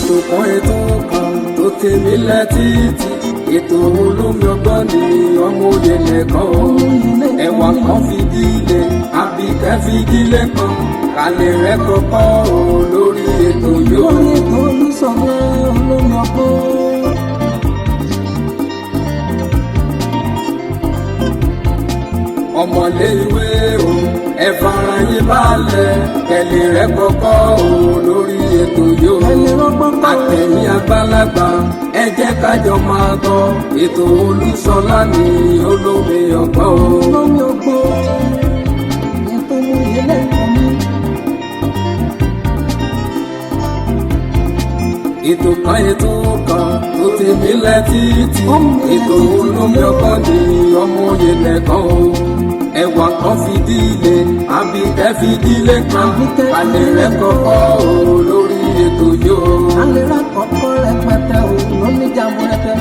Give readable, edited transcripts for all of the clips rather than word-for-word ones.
Ètò kan, ètò kan tó tèmi létí, ètò olómi ọgbọ́n ni ọmọ òye lẹ́kọ̀ọ́ ẹwà kan fìdílé àbíkẹ́ fìdílé kan kálẹ̀ rẹ̀ kọ́kọ́ o lórí ètò yóò. Lórí ètò Olúṣọlá olómi ọgbọ́n. Ọmọlé ìwé o, ẹ fara yín balẹ̀, kẹlẹ̀ rẹ̀ kọ́kọ́ o lórí ètò yóò. Ẹni rọ́gbọ́n kọ́. Àtẹ̀yìn àgbàlagbà, ẹ jẹ́ kájọ máa gbọ́ ètò Olúṣọlá ní olómi ọgbọ́n o. Olómi ọgbọ́n. Ètò oyè lẹ́kọ̀ọ́ mi. Ètò kan, ètò kan tó ti mílẹ̀ títí, ètò olómi ọgbọ́n ní ọmọ òye lẹ́kọ̀ọ́ o, ẹwà kan fìdílé àbíkẹ́ fìdílé kan alẹ́ rẹ̀ kọ́kọ́ o lórí ètò yóò. Alẹ́ rà kọ́kọ́ rẹpẹtẹ o lóní jàmbúrẹ́tẹ.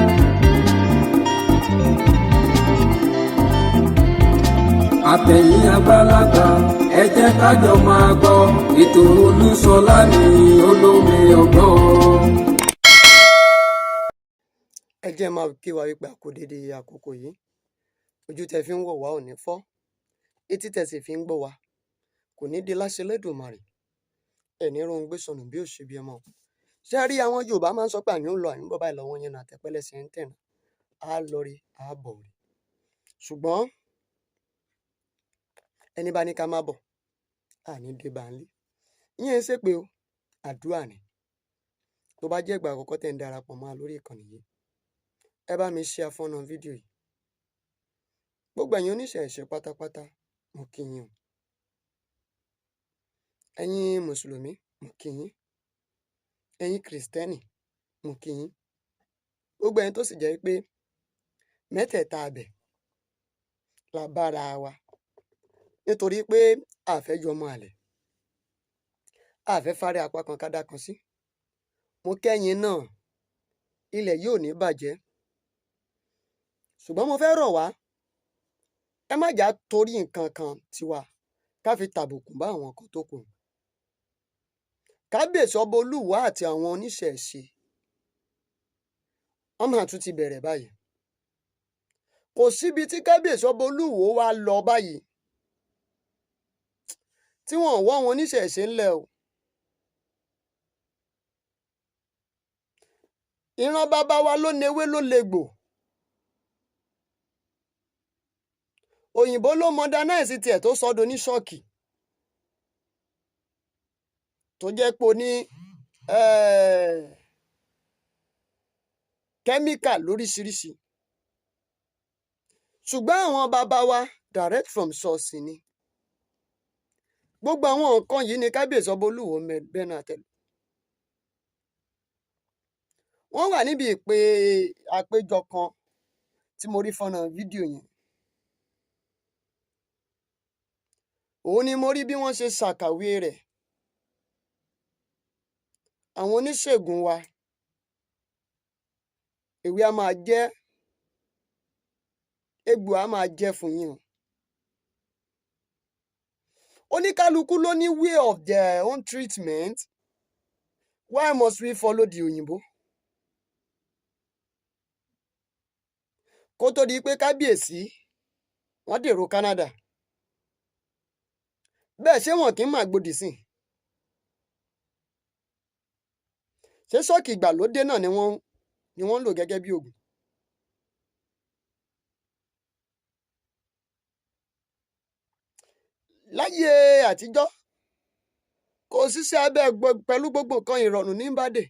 Àtẹ̀yìn àgbàlagbà, ẹ jẹ́ kájọ máa gbọ́ ètò Olúṣọlá ní olómi ọgbọ́n. Ẹ jẹ́ máa kí wa wípé a kú dédé àkókò yìí. Ojú tẹ fi ń wò wá ò ní fọ́, etí tẹ sì fi ń gbọ́ wa kò ní di láṣẹ Elédùmarè. Ẹ̀ ní rohun gbé sọnù bí ò ṣe bí ọmọ. Ṣé ẹ rí, àwọn Yorùbá máa ń sọ pé àyùn ń lọ, àyùn ń bọ̀ báyìí lọ́wọ́ yẹn náà àtẹ̀pẹ́lẹsẹ̀ ń tẹ̀nà. Á lọ rí, á bọ̀ rí, ṣùgbọ́n ẹni bá ní ká má bọ̀, àní dé bá ń lé. Ìyẹn ń ṣèpè o, àdúrà ni. Tó bá jẹ́ ìgbà àkọ́kọ́ tẹ̀ ń darapọ̀ mọ́ wa lórí ìkànnì yìí, ẹ bá mi share fọ́nrán fídíò yìí. Gbogbo ẹ̀yin oníṣẹ̀ṣe pátápátá, mo kí yín o. Ẹ̀yin mùsùlùmí, mo kí yín. Ẹ̀yin kìrìsìtẹ́nì, mo kí yín. Gbogbo ẹ̀yin tó sì jẹ́ pé mẹ́tẹ̀ẹ̀ta abẹ̀ la bára wa, nítorí pé a fẹ́ yọmọ àlè, a fẹ́ fárí apá kan ká dá kan sí, mo kẹ́yin náà. Ilẹ̀ yìí ò ní bàjẹ́, ṣùgbọ́n mo fẹ́ rọ̀ wá, ẹ má jà torí nǹkan kan tiwa ká fi tàbùkù bá àwọn kan tó kù. Kábíyèsí ọba Olúwo àti àwọn oníṣẹ̀ṣe, wọ́n máa tún ti bẹ̀rẹ̀ báyìí. Kò síbi tí kábíyèsí ọba Olúwo wá lọ báyìí tí wọ́n wọ́ àwọn oníṣẹ̀ṣe ńlẹ̀ o. Ìran bàbá wa ló newé, ló legbò. Òyìnbó ló modernize tiẹ̀ tó sọ ọ́ ní ṣọ́ọ̀kì, tó jẹ́ pé o ní kẹ́míkà lóríṣiríṣi, ṣùgbọ́n àwọn bàbá wa, direct from source ni. Gbogbo àwọn nǹkan yìí ni kábíyèsí ọba Olúwo bẹnu àtẹ́lù. Wọ́n wà níbi ìpè àpéjọ kan tí mo rí fọ́nrán fídíò yẹn. Òun ni mo rí bí wọ́n ṣe ṣàkàwé rẹ̀. Àwọn oníṣègùn wa, ewé á máa jẹ́, egbò á máa jẹ́ fún yín o. Oníkálukú ló ní way of their own treatment. Why must we follow the òyìnbó? Kó tó di pé kábíyèsí wọ́n dèrò Canada bẹ́ẹ̀, ṣé wọn kì í máa gbòdì sí i? Ṣé ṣọ́ọ̀kì ìgbàlódé náà ni wọ́n ń lò gẹ́gẹ́ bí oògùn? Láyé àtijọ́, kò síṣẹ́ abẹ pẹ̀lú gbogbo nǹkan ìrọ̀rùn ní bàdé.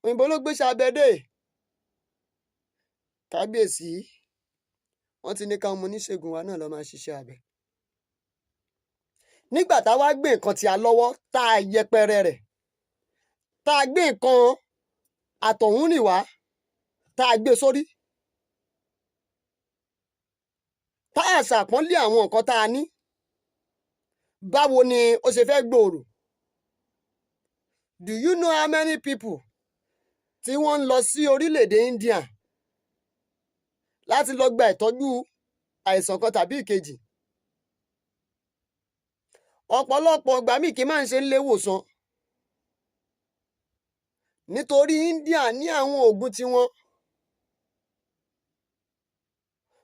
Òyìnbó ló gbéṣẹ́ abẹ dé. Kábíyèsí, wọ́n ti ní káwọn ọmọ oníṣègùn wa náà lọ máa ṣiṣẹ́ abẹ. Nígbà tá a wá gbé nǹkan tí a lọ́wọ́, tá a yẹpẹrẹ rẹ̀, tá a gbé nǹkan àtọ̀húnrìn wá, tá a gbé sórí, tá a ṣàpọ́nlé àwọn nǹkan tá a ní, báwo ni ó ṣe fẹ́ gbòòrò? Do you know how many people tí wọ́n ń lọ sí orílẹ̀-èdè India láti lọ gba ìtọ́jú àìsàn kan tàbí ìkejì? Ọ̀pọ̀lọpọ̀ ìgbà míì kì í máa ń ṣe nílé ìwòsàn. Nítorí India ní àwọn oògùn tiwọn.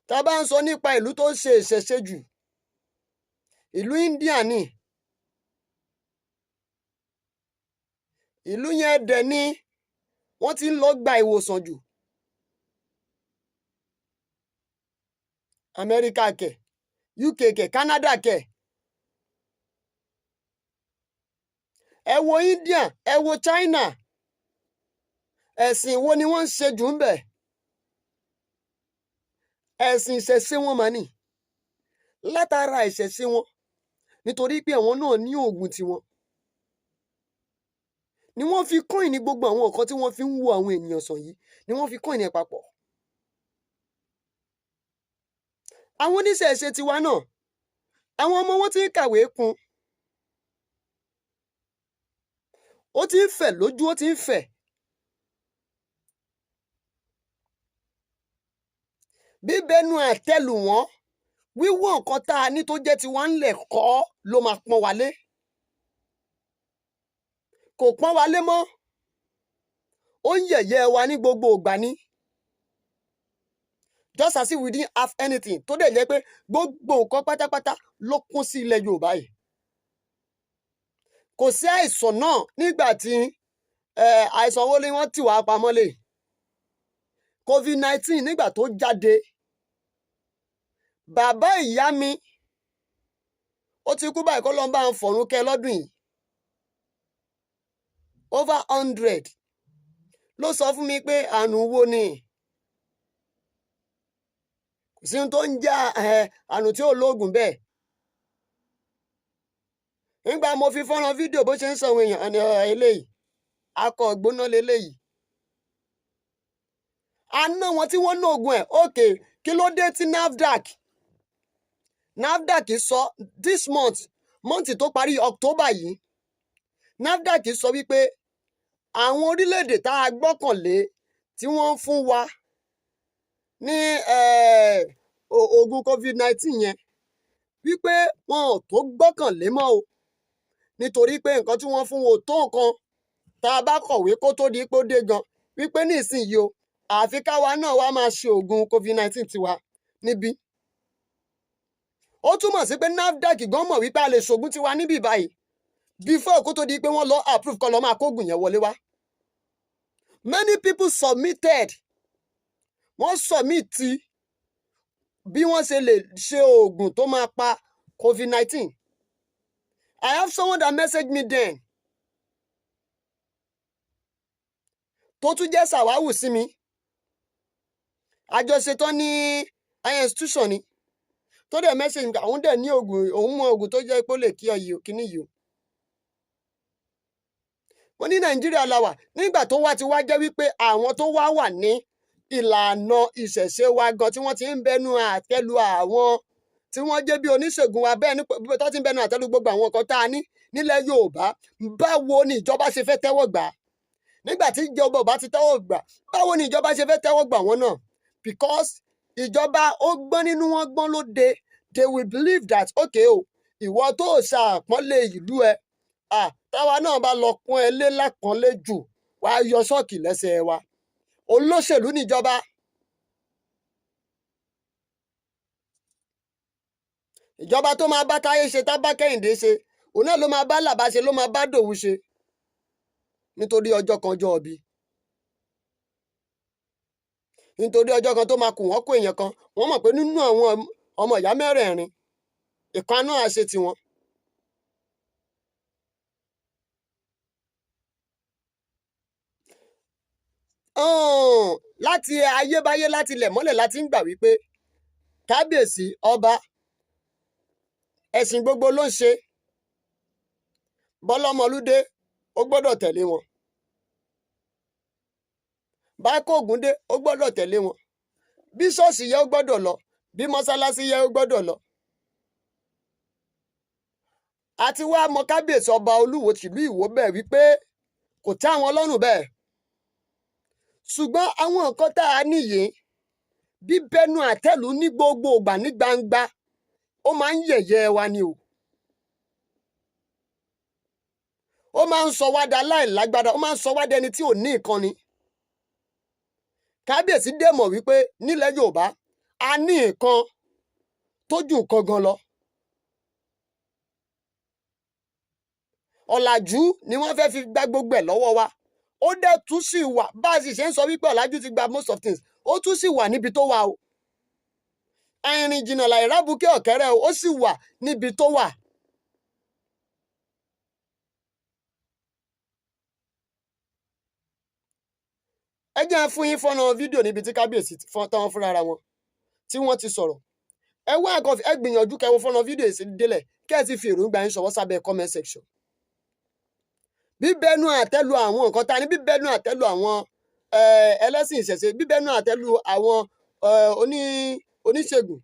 Tá a bá ń sọ nípa ìlú tó ṣe ìṣẹ̀ṣe jù, ìlú India ni. Ìlú yẹn dẹ̀ ni wọ́n ti ń lọ gba ìwòsàn jù. Amẹ́ríkà kẹ̀, UK kẹ̀, Canada kẹ̀. Ẹ wo India, ẹ wo China, ẹ̀sìn wo ni wọ́n ń ṣe jù ń bẹ̀? Ẹ̀sìn ìṣẹ̀ṣe wọn mà ní. Látara ìṣẹ̀ṣe wọn, nítorí pé àwọn náà ní oògùn tiwọn, ni wọ́n fi coin ní gbogbo àwọn nǹkan tí wọ́n fi ń wo àwọn ènìyàn sàn yìí ni wọ́n fi coin ẹ̀ papọ̀. Àwọn oníṣẹ̀ṣe tiwa náà, àwọn ọmọ wọn ti ń kàwé kún. Ó ti ń fẹ̀ lójú, ó ti ń fẹ̀. Bíbẹnu àtẹ́lù wọ́n, wíwọ́ nǹkan tá a ní tó jẹ́ tiwa ńlẹ̀ kọ́ ló máa pọ́n wa lé. Kò pọ́n wa lé mọ́. Ó ń yẹ̀yẹ́ wa ní gbogbo ìgbà ni. Just as if we didn't have anything, tó dẹ̀ jẹ́ pé gbogbo nǹkan pátápátá ló kún sí ilẹ̀ Yorùbá yìí. Kò sí àìsàn náà nígbà tí àìsàn wo ni wọ́n tì wá pamọ́ lé. COVID-19 nígbà tó jáde, bàbá ìyá mi, ó ti kú báyìí, kó lọ́n bá ń fọ̀run kẹ́ lọ́dún yìí. Over 100 ló sọ fún mi pé àrùn wo ni? Kò sí ohun tó ń jẹ́ àrùn tí ò lóògùn bẹ́ẹ̀. Nígbà mo fi fọ́nrán fídíò bó ṣe ń sọ àwọn èèyàn ẹni eléyìí, akọ ìgbóná leléyìí. Aná wọn tí wọ́n ná oògùn ẹ̀, okay, kí ló dé tí NAFDAC NAFDAC sọ this month, month tó parí October yìí, NAFDAC sọ wípé àwọn orílẹ̀-èdè tá a gbọ́kànlé tí wọ́n ń fún wa ní oògùn COVID-19 yẹn, wípé wọn ò tó gbọ́kànlé mọ́ o, nítorí pé nǹkan tí wọ́n fún wọn ò tó nǹkan. Tá a bá kọ̀wé kó tó di pé ó dé gan, wípé ní ìsinyìí o, àfi káwa náà wá máa ṣe oògùn COVID-19 tiwa níbí. Ó túmọ̀ sí pé NAFDAC gan mọ̀ wípé a lè ṣògùn tiwa níbí báyìí before kó tó di pé wọ́n lọ approve kó lọ máa kóògùn yẹn wọlé wá. Many people submitted, wọ́n submit bí wọ́n ṣe lè ṣe oògùn tó máa pa COVID-19. I have someone that messaged me then tó tún jẹ́ sàwáwù sí mi. Àjọṣetán ní higher institution ni, tó dẹ̀ message mi, àwọn dẹ̀ ní oògùn, òun mọ oògùn tó jẹ́ pé ó lè kí ọ yìí o, kíní yìí o. Wọ́n ní Nàìjíríà la wà nígbà tó wá ti wá jẹ́ wípé àwọn tó wá wà ní ìlànà ìṣẹ̀ṣe wa gan tí wọ́n ti ń bẹnu àtẹ́lu àwọn tí wọ́n jẹ́ bí oníṣègùn wa bẹ́ẹ̀ ní tó ti ń bẹnu àtẹ́lu gbogbo àwọn nǹkan tá a ní nílẹ̀ Yorùbá. Báwo ni ìjọba ṣe fẹ́ tẹ́wọ́ gbà? Nígbà tí ìjọba ò bá ti tẹ́wọ́ gbà, báwo ni ìjọba ṣe fẹ́ tẹ́wọ́ gbà wọ́n náà? Because ìjọba ó gbọ́n nínú, wọn gbọ́n lóde. They will believe that, okay o, ìwọ tó ṣàpọ́nlé ìlú ẹ, táwa náà bá lọ pọ́n ẹ lé lápọ́nlé jù, wàá yọ ṣọ́ọ̀kì lẹ́sẹ̀ wa. Olóṣèlú níjọba. Ìjọba tó máa bá Táyé ṣe, tá bá Kẹ́hìndé ṣe, òun náà ló máa bá Làbá ṣe, ló máa bá Dòwú ṣe, nítorí ọjọ́ kan ọjọ́ ọbí, nítorí ọjọ́ kan tó máa kù wọ́n kó èèyàn kan, wọ́n mọ̀ pé nínú àwọn ọmọ ìyá mẹ́rẹ̀ẹ̀rin, ìkan náà á ṣe tiwọn. Láti ayébáyé, láti ilẹ̀ mọ́lẹ̀ láti ń gbà wípé kábíyèsí ọba ẹ̀sìn gbogbo ló ń ṣe. Bọ́lọ́mọlúdé, ó gbọ́dọ̀ tẹ̀lé wọn. Bákògúndé, ó gbọ́dọ̀ tẹ̀lé wọn. Bí ṣọ́ọ̀ṣì yẹ, ó gbọ́dọ̀ lọ. Bí mọ́sálásí yẹ, ó gbọ́dọ̀ lọ. Àti wá mọ kábíyèsí ọba Olúwo tìlú Ìwó bẹ́ẹ̀ wípé kò tẹ́ àwọn lọ́rùn bẹ́ẹ̀. Ṣùgbọ́n àwọn nǹkan tá a níyì, bíbẹnu àtẹ́lù ní gbogbo ìgbà ní gbangba, ó máa ń yẹ̀yẹ́ wa ni o. Ó máa ń sọ wá da láìlágbára, ó máa ń sọ wá dẹni tí ò ní nǹkan ni. Kábíyèsí dẹ̀ mọ̀ wípé nílẹ̀ Yorùbá, a ní nǹkan tó ju nǹkan gan lọ. Ọ̀làjú ni wọ́n fẹ́ fi gba gbogbo ẹ̀ lọ́wọ́ wa. Ó dẹ̀ tún sì wà. Bá a sì ṣe ń sọ wípé ọ̀làjú ti gba most of things, ó tún sì wà níbi tó wà o. Àìrìn jìnnà làìrábùkẹ́ ọ̀kẹ́rẹ́ o, ó sì wà níbi tó wà. Ẹ jẹ́ n fún yín fọ́nà fídíò níbi tí kábíyèsí tán fúnra ara wọn tí wọ́n ti sọ̀rọ̀. Ẹ wá nǹkan, ẹ gbìyànjú kẹ́ wo fọ́nà fídíò yìí sí délẹ̀, kẹ́ ẹ sì fi èròǹgbà yín ṣọwọ́ sábẹ́ comment section. Bíbẹnu àtẹ́lu àwọn nǹkan ta ni, bíbẹnu àtẹ́lu àwọn ẹlẹ́sìn ìṣẹ̀ṣe, bíbẹnu àtẹ́lu àwọn oníṣègùn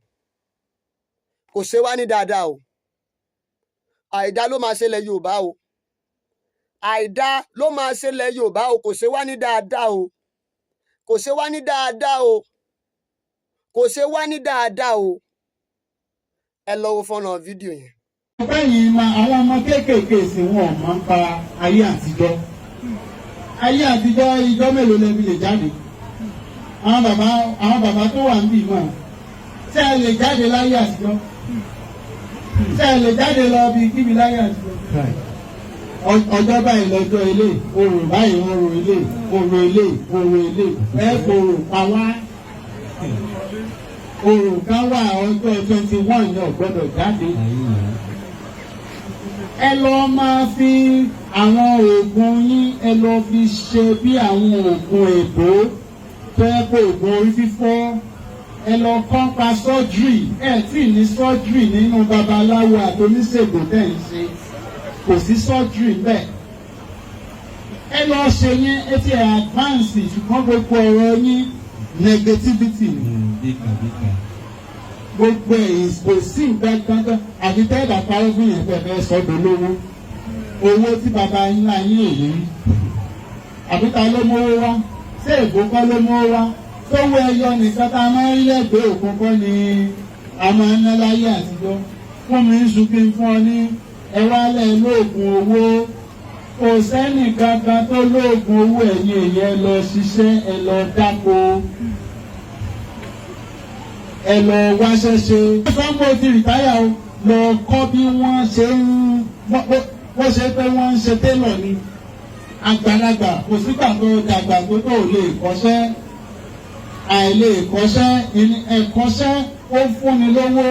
kò ṣe wá ní dáadáa o. Àìdá ló máa ṣẹlẹ̀ Yorùbá o. Àìdá ló máa ṣẹlẹ̀ Yorùbá o. Kò ṣe wá ní dáadáa o. Kò ṣe wá ní dáadáa o. Kò ṣe wá ní dáadáa o. Ẹ lọ wo fọ́nà fídíò yẹn. Bẹ́yìn ma àwọn ọmọ kéékèèké sì, wọn ò máa ń pa ayé àtijọ́. Ayé àtijọ́, ìjọ mélòó lẹ́bi lè jáde? Àwọn bàbá tó wà níbí mọ̀, ṣé ẹ lè jáde láyé àtijọ́? Ṣé ẹ lè jáde lọ bí kíbi láyé àtijọ́? Ọjọ́ báyìí lọ́jọ́ ilé orò báyìí, orò ilé, orò ilé, orò ilé, ẹ fòrò pa wá. Orò kan wà, ọjọ́ 21 yẹn ò gbọ́dọ̀ jáde. Ẹ lọ máa fi àwọn oògùn yín, ẹ lọ fi ṣe bí àwọn oògùn èbó tó yẹ kó oògùn orí fífọ́. Ẹ lọ kọ́ pa surgery. Ẹ tí ì ní surgery nínú babaláwo àti oníṣègùn tẹ̀ ń ṣe, kò sí surgery bẹ́ẹ̀. Ẹ lọ ṣe yẹn, ẹ ti ẹ̀ advance, ṣùgbọ́n gbogbo ọ̀rọ̀ yín, negativity ni gbogbo ẹ̀. Kò sí nǹkan kankan àti tẹ́ẹ̀bà parọ́ fún yẹn pé ẹ fẹ́ sọ́dọ̀ lówó, owó tí baba ńlá yín ò rí. Àbí ta ló mówó wá? Ṣé èbó kọ́ ló mówó wá? Sówó ẹyọ nìkan tá a máa ń rí lẹ́gbẹ̀ẹ́ òkun kọ́ ni a máa ń ná láyé àtijọ́? Fún mi ń sun kí n fún ọ ní ẹ wálẹ̀ lóògùn owó. Kò sẹ́nì kankan tó lóògùn owó. Ẹ̀yìn èyí, ẹ lọ ṣiṣẹ́, ẹ lọ dáko, ẹ lọ wáṣẹ́ ṣe. Sango ti retire o, lọ kọ́ bí wọ́n ṣe ń bó ṣe pé wọ́n ń ṣe tailor ni. Àgbàlagbà, kò sígbà tó dàgbà tó tó lè kọ́ṣẹ́. Àìlè kọ́ṣẹ́, ẹ̀kọ́ṣẹ́ ó fúnni lówó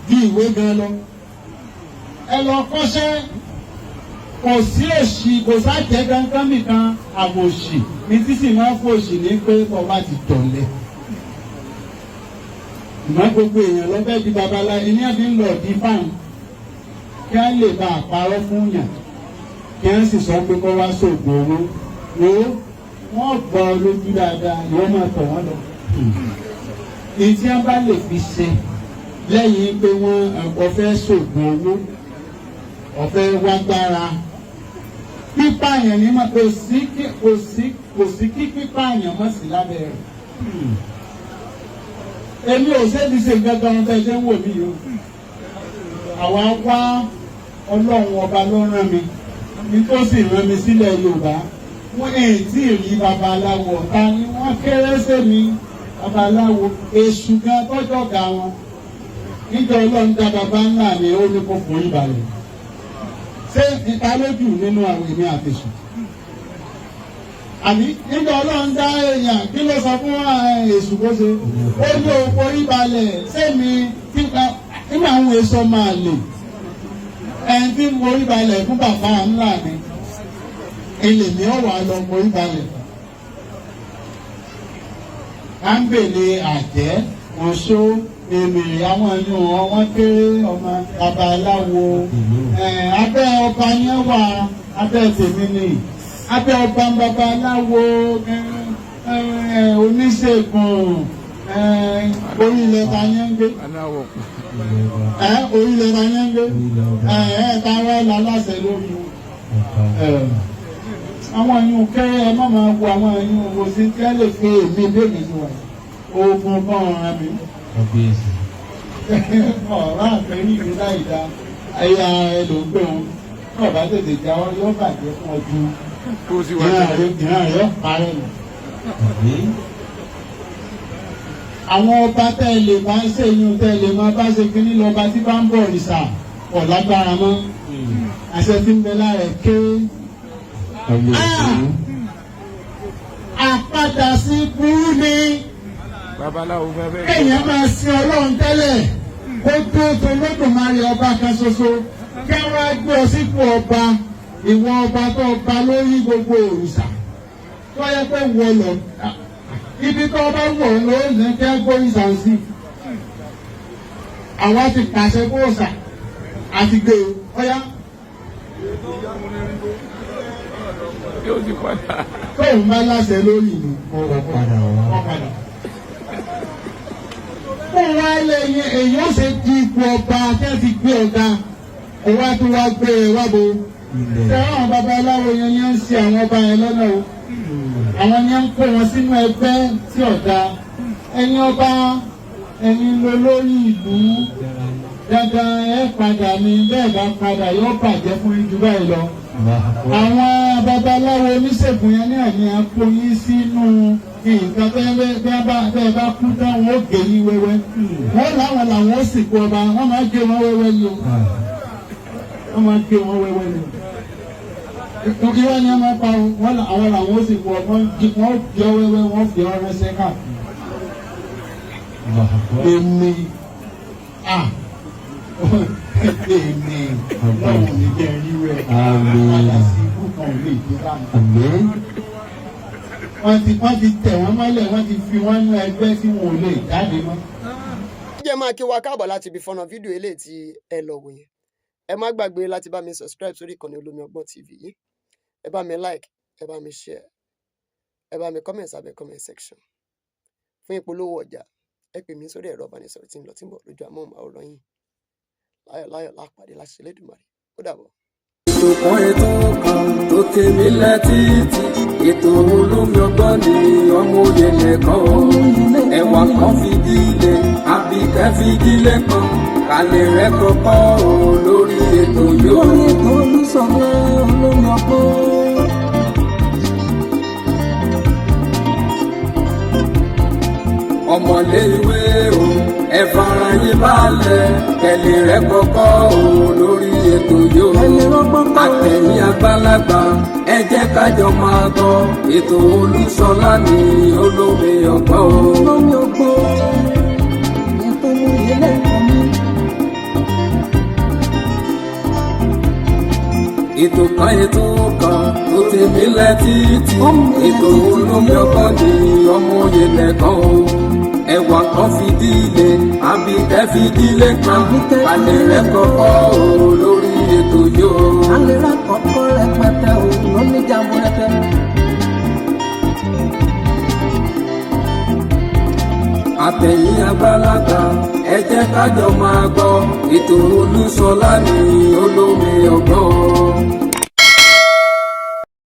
ju ìwé gan lọ. Ẹ lọ kọ́ṣẹ́. Kò sí òṣì, kò sájẹ́ kankan nìkan. Àbòṣì ní sísì máa ń fòṣì ní pé ọba ti tọ̀lẹ̀ ìmọ̀. Gbogbo èèyàn lọ fẹ́ di babaláwo ní àbí ń lọ di fáwọn kí á lè bá àparọ́ fún yàn, kí á sì sọ pé kó wá sóògùn owó. Wo, wọ́n gbọ́ ọ lójú dáadáa, ìwọ máa tọ̀ wọ́n lọ. Èyí tí wọ́n bá lè fi ṣe lẹ́yìn pé wọ́n ọ̀fẹ́ sóògùn owó, ọ̀fẹ́ wágbára pípààyàn ní ma kò sí kí pípààyàn mọ̀ sí lábẹ́ rẹ̀. Èmi ò ṣe ti ṣe nǹkan kan bẹ́ẹ̀ ṣe ń wò mí yìí o. Àwa wá, Ọlọ́run ọba ló rán mi ní tó sì rán mi sílẹ̀ Yorùbá. Wọ́n èyí tí ì rí babaláwo ọ̀tá ni wọ́n kéré sẹ́mi. Babaláwo èṣù gan tọ́jọ́ ga wọn níjọ́ Ọlọ́run dá baba ńlá mi, ó ní kó forí balẹ̀. Ṣé ìta lójú nínú àwọn èmi àtẹ̀sùn? Àbí nígbà Ọlọ́run dá èèyàn, kí ló sọ fún èṣù kó ṣe? Ó ní o forí balẹ̀ sẹ́mi. Tí nígbà àwọn èso máa lè ẹni tí mo forí balẹ̀ fún bàbá ńlá mi, ilé mi ò wà lọ forí balẹ̀. À ń bèlè àjẹ́, oṣó, èmèrè, àwọn ẹni wọn wọ́n kéré. Ọmọ babaláwo, abẹ́ ọba yẹn wà, abẹ́ tèmi ni abẹ́ ọba babaláwo, oníṣègùn. Orílẹ̀ ta yẹn ń gbé? Orílẹ̀ ta yẹn ń gbé? Táwa láláṣẹ lórí àwọn ẹ̀yìn kéré. Ẹ má máa wo àwọn ẹ̀yìn wo sí kí ẹ lè fi èmi bẹ́ẹ̀ sí wa. Oògùn kan ọ̀ràn mi, ọ̀rọ̀ àfẹ́rí mi láì dá ẹ̀yà ẹ ló ń pè wọn. Tí ọba tètè jáwọ́, yóò bàjẹ́ fún ọdún. Ìran rẹ̀ parẹ́ nù. Àwọn ọba tẹ́ ẹ lè bá ṣe yún, tẹ́ ẹ lè máa bá ṣe kínní, lọ́ba tí bá ń bọ̀ òrìṣà kò lágbára mọ́. Àṣẹ tí ń bẹ lára ẹ̀ kéré. Àpadà sí burú ni. Babaláwo fẹ́ fẹ́. Kéèyàn máa sin Ọlọ́run tẹ́lẹ̀, kó tó tó Olódùmarè ọba kan ṣoṣo, kí wọ́n á gbé ọ sípò ọba, ìwọ ọba tó ọba lórí gbogbo òrìṣà, tó yẹ pé wọ lọ ibi tó ọba wọ̀ ló ní kí wọ́n gbóríṣà sí. Àwa ti pàṣẹ kó òòṣà àti gbé o ọyá. Yóò ti padà. Tóun bá láṣẹ lórí mi, Ó padà wá. Ó padà. Fún wa lè yẹn, èyí ó ṣe di ipò ọba tí wọ́n ti gbé ọ̀gá, òun á tún wá gbé e wá bo. Ilẹ̀. Ṣé àwọn babaláwo yẹn ni ń ṣe àwọn ọba yẹn lọ́nà o? Àwọn ni ń kó wọn sínú ẹgbẹ́ tí ọ̀dà. Ẹ̀yin ọba, ẹ̀yin ló lórí ìlú. Dandan ẹ padà ní, bẹ́ẹ̀ bá padà, yóò bàjẹ́ fún yín jù báyìí lọ. Àwọn babaláwo oníṣègùn yẹn náà ni a kó yín sínú nǹkan bẹ́ẹ̀ bá kú tán, wọn ó gé yín wẹ́wẹ́. Wọ́n láwọn làwọn ó sì kú ọba, wọ́n máa gé wọn wẹ́wẹ́ ni o, wọ́n máa gé wọn wẹ́wẹ́ ni o. Irọ́ ni wọ́n máa pa o. Wọ́n àwọn làwọn ó sì kú ọba, wọ́n gé ọ wẹ́wẹ́, wọ́n fi ọ ránṣẹ́ káàkiri. Èmi ah èmi lọ́wọ́ mi jẹ́ rírẹ̀. Àmín. Padà sí ikú kan ò lè dé bá mi. Àmín. Wọ́n ti tẹ̀ wọ́n mọ́lẹ̀, wọ́n ti fi wọ́n nú ẹgbẹ́ tí wọn ò lè jáde mọ́. Jẹ́ máa kí wa káàbọ̀ láti ibi fọ́nà fídíò eléyìí tí ẹ lọ wò yẹn. Ẹ má gbàgbé láti bá mi subscribe sórí ìkànnì Olómi Ọgbọ́n TV yìí. Ẹ bá mi like, ẹ bá mi share, ẹ bá mi comment sábẹ́ comment section. Fún ìpolówó ọjà, ẹ pè mí sórí ẹ̀rọ ìbánisọ̀rọ̀ tí ń lọ tí ń bọ̀ lójú amóhùnmáwòrán yìí. Láyọ̀ láyọ̀ lápàdé láṣẹ Elédùmarè. Ó dàbọ̀. Ètò kan, ètò kan tó tèmi lẹ́tìtì, ètò Olómi Ọgbọ́n ni. Ọmọ òye lẹ́kọ̀ọ́ ẹwà kan fìdílé, Àbíkẹ́ fìdílé kan kálẹ̀ rẹ̀ kọ́kọ́ o lórí ètò yóò. Lórí ètò Olúṣọlá Olómi Ọgbọ́n. Ọmọlé ìwé o, ẹ fara yín balẹ̀, kẹlẹ̀ rẹ̀ kọ́kọ́ o lórí ètò yóò. Ẹ lè rọ́gbọ́n kọ́. Àtẹ̀yìn àgbàlagbà, ẹ jẹ́ kájọ máa gbọ́ ètò Olúṣọlá ní Olómi Ọgbọ́n o. Olómi Ọgbọ́n. Ètò mú ilé ẹ̀kọ́ mi. Ètò kan, ètò kan tó ti mílẹ̀ títì, ètò Olómi Ọgbọ́n ní. Ọmọ òye lẹ́kọ̀ọ́ o, ẹwà kan fìdílé, Àbíkẹ́ fìdílé kan alẹ́ rẹ̀ kọ́kọ́ o lórí ètò yóò. Alẹ́ rà kọ́kọ́ rẹpẹtẹ o, lóní jàmbúrẹ́tẹ́. Àtẹ̀yìn àgbàlagbà, ẹ jẹ́ kájọ máa gbọ́ ètò Olúṣọlá ní Olómi Ọgbọ́n.